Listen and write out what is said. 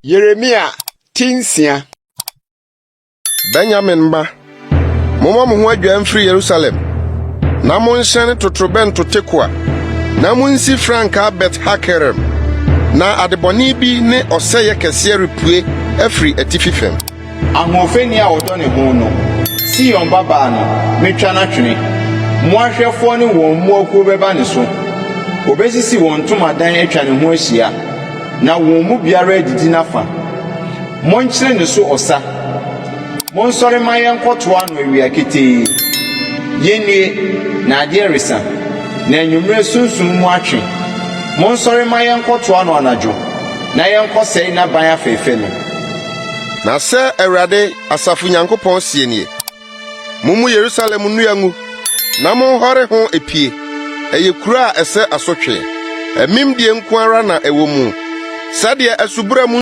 Yeremia ti nsia. Benyamin mma, mommɔ mo ho adwaa mfiri Yerusalem, na monhyɛne totorobɛnto Tekoa, na munsi frankaa Bet-Hakerem, na adebɔne bi ne ɔsɛeɛ kɛseɛ repue afiri atifi fam. Ahoɔfɛni a ɔdɔ ne ho no, Sion babaa no, metwa no atwene. Mmoahwɛfoɔ ne wɔn mmoakuo bɛba ne so. Wɔbɛsisi wɔn ntomadan atwa ne ho ahyia, na wɔn mu biara adidi n'afa. Monkyere ne so ɔsa. Monsɔre ma yɛnkɔtoa no awia ketee. Yennue, na adeɛ resa, na anwummerɛ sunsum mu atwe. Monsɔre ma yɛnkɔtoa no anadwo, na yɛnkɔsɛe n'aban afɛɛfɛ no. Na sɛ Awurade, asafo Nyankopɔn seɛ nie: Mummu Yerusalem nnua ngu, na monhɔre ho epie. Ɛyɛ kuro a ɛsɛ asotwe. Amimdie nko ara na ɛwɔ mu. Sɛdeɛ asubura mu